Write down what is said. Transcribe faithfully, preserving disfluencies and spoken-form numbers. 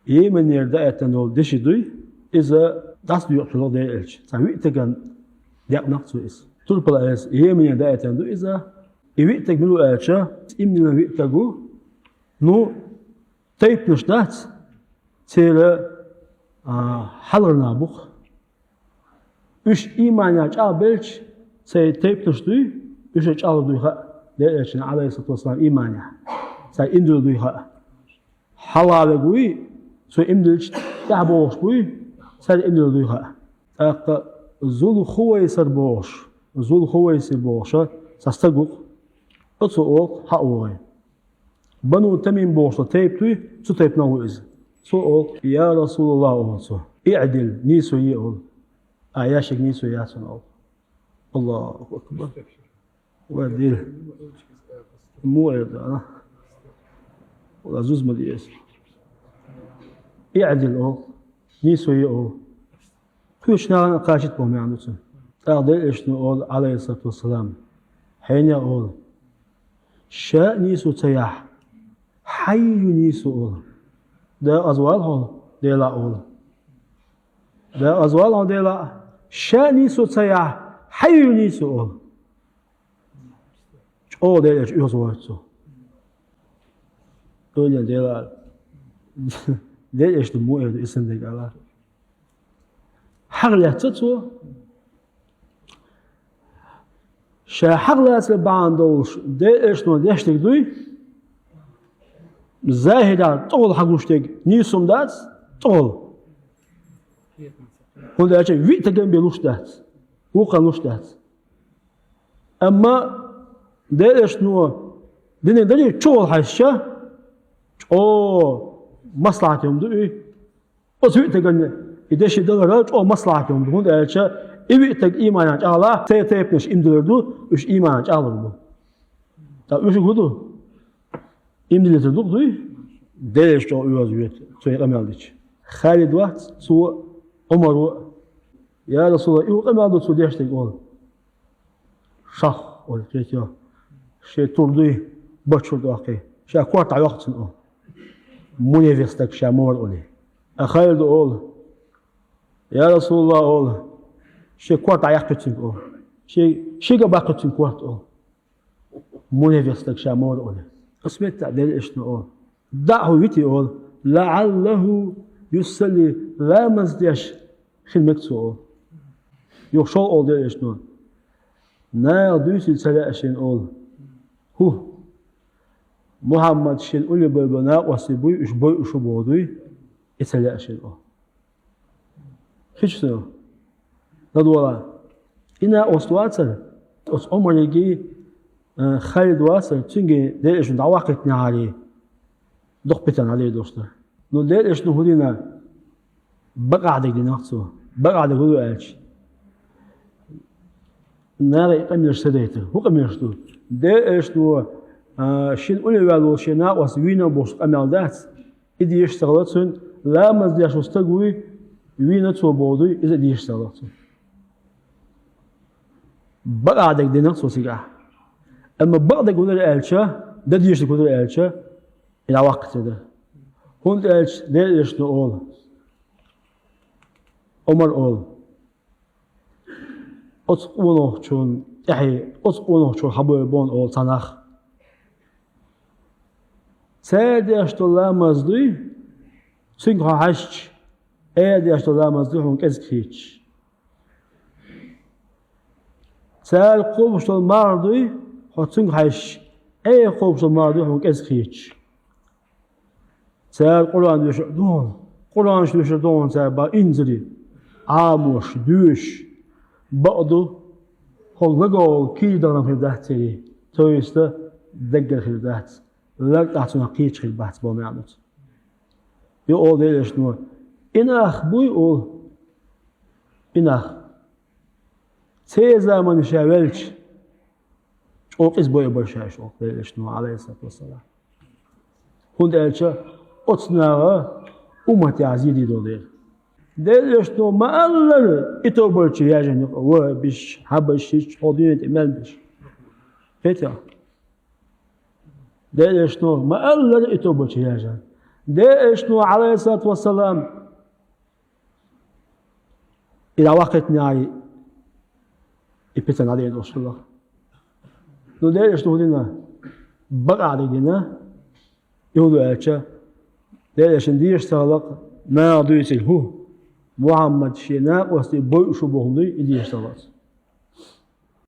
Йеменера даийтина долу деши дуй, иза дӀасадоькъуш хилла Делан Элча. Цхьа виъ стагана декъна цо иза. Турпала аьлча, Йеменера даийтина ду иза. И виъ стаг мила ву аьлча, имнина виъ стаг ву. Ну, тайпанаш дац, церан, а, хьалхара нах бу-кх. Уьш ийманехь чӀагӀбелча, церан тайпанаш дуй, уьш чӀагӀлур дуй хаьа, Делан Элчанна, Ӏалайхиссалату вассалам, ийманехь. Церан иман диллар дуй хаьа. Хьалха верг вуй, цо иман диллича тӀаьхьа богӀуш буй, церан иман диллар дуй хаьа. ТӀаккха Зул-Хувайсир бохуш, Зул-Хувайсир бохуш, цхьа стаг ву-кх. Оцо олу-кх, хьа а вогӀий. Бану Тамим бохуш тайпа дуй, цу тайпанах ву иза. Цо олу: «Я Расулаллах», — олу цо, — «иӀдил, нийсо е», — олу. А, яшик нийсо яц хьуна олу. Аллаху акбар. Ва дил. Муха эр ду, а? Вала зузма диэс. «ИӀдил», — олу. Нийсо е, олу. Кхечу нахана а кхачийта боху маьӀна ду цуьнан. ТӀаккха Делан Элчано олу, Ӏалайхиссалату вассалам: «Хьенех», — олу. «Ша а нийсо ца яхь, хьайн ю нийсо», — олу. «Декъаза вала хьо, Делахь», — олу. «Декъаза вала хьо, Делахь, ша а нийсо ца яхь, хьайн ю нийсо», — олу. ЧӀогӀа Делан Элча оьгӀазвойту цо. Ойла Делахь, Делан Элчано муха эр ду и санна дерг, ала? ХьагӀ лаьцна цо. Ша хьагӀ лацар бахьана долуш Делан Элчано деш дерг дуй, захӀирехь тӀехула хьагуш дерг нийса хӀума дац, тӀехула. ХӀунда аьлча виъ стагана бен луш дац, вукхарна луш дац. Амма Делан Элчано динан дале чухула хьаьжча, чӀогӀа маслахьат йолу хӀума ду и. Оцу виъ стагана и деши далара чӀогӀа маслахьат йолу хӀума ду, хӀунда аьлча и виъ стаг ийманехь чӀагӀлахь, церан тайпанаш ийман диллар ду, уьш ийманехь чӀагӀлур бу. Ткъа уьш хӀун ду? Ийман диллийтар ду-кх дуй? Делан Элча чӀогӀа оьгӀазвойту, цо и къамел дича. Халид вац, цо а, Ӏумаро а: «Я Расулаллах, и хӀун къамел ду цо деш дерг?» — олу. «Шах», — олу, кхетий, шен тур дуй, бачча чуьра доккхий, ша корта дӀайоккху цунна, олу. Мунепикъ стаг ша ма вара, олий. Ткъа Халида олу: «Я Расулаллах, — олу, — шен корта дӀаяккхи цуьнга», — олу. «Шен, шега баккхи цуьнга корта», — олу. Мунепикъ стаг ша ма вара, олий. Оцу меттехь Делан Элчано олу: «ДаӀхӀу, витий», — олу. «ЛаӀаллахӀу юсалли, ламаз деш хила мега цо», — олу. Юха шолгӀа олу Делан Элчано: «Наха дуьйцийла ца лаьа шена, — олу, — хӀу, Мухьаммад шена улле бойъу накъостий буй, уьш бойъуш бу боху дуй, и ца лаьа шена», — олу. Хи чу со ладогӀа. И накъост вацара, оцу Ӏумаригий, а, Халид вацара, цуьнгий Делан Элчано дӀаваккхийтинехьарий, дукха питана хьалийр долуш дара. Ну, Делан Элчано хӀун дина? Бакъахьа дерг динарх цо. Бакъахьа дерг хӀун ду аьлча, наха и къамелаш ца дайтар. ХӀун къамелаш ду? Делан Элчано, а, шена улле ваьлла волу шен накъост вийна бохуш къамел дац. И дезаш ца хилла цуьнан, ламаз деш волу стаг вуй, вийна цо боху дуй, иза а дезаш ца хилла цуьнан. Бакъахьа дерг динарх цо цигахь. Амма бакъдерг хӀун дара аьлча, дан дезаш дерг хӀун дара аьлча, и дӀаваккхийта дара. ХӀунда аьлча Делан Элчано олу, Ӏумара олу: «Оцу къонахчун тӀаьхье, оцу къонахчух хьабойла боху», — олу цхьа нах. Цара деш долу ламаз дуй, цуьнга хьо хьаьжча, ара деш долу ламаз дуй хьуна кӀезиг хеташ. Цара кхобуш долу марха дуй, хьо цуьнга хьаьжча, ара кхобуш долу марха дуй хьуна кӀезиг хеташ. Цара Къуръан доьшур ду хьуна, Къуръанаш доьшур ду хьуна цара бан инзаре, Ӏамош, доьшуш, бакъду, хьо лагахь волу кийра дахана хир дац церан, то есть даггара хир дац, лартӀахь цунах кхеташ хир бац боху маьӀна ду цуьнан. Юха олу Делан Элчано: «И нах буй, — олу, — и нах, церан заманахь ша велча, чӀогӀа къиза бойъур бара ша», — олу Делан Элчано, Ӏалайхиссалату вассалам. ХӀунда аьлча оцу наха умматехь зен дийр долу дела. Делан Элчано ма-аллара и тобанчу яьржина юкъа: вахӀабиш, хьабашиш, хьо дуьнен тӀе мел беш. Кхетий хьо? Делан Элчано ма-аллара и тобанчу яьржина. Делан Элчано, Ӏалайхиссалату вассалам, и дӀавахийтинехь и питана дӀадийна долуш хилла. Ну, Делан Элчано хӀун дина? Бакъахьа дина. И хӀун ду аьлча, Делан Элчано дезаш ца хилла-кх, наха дуьйцийла хӀу, Мухьаммад шен накъостий бойуш ву бохург дуй, и дезаш ца хилла-кх.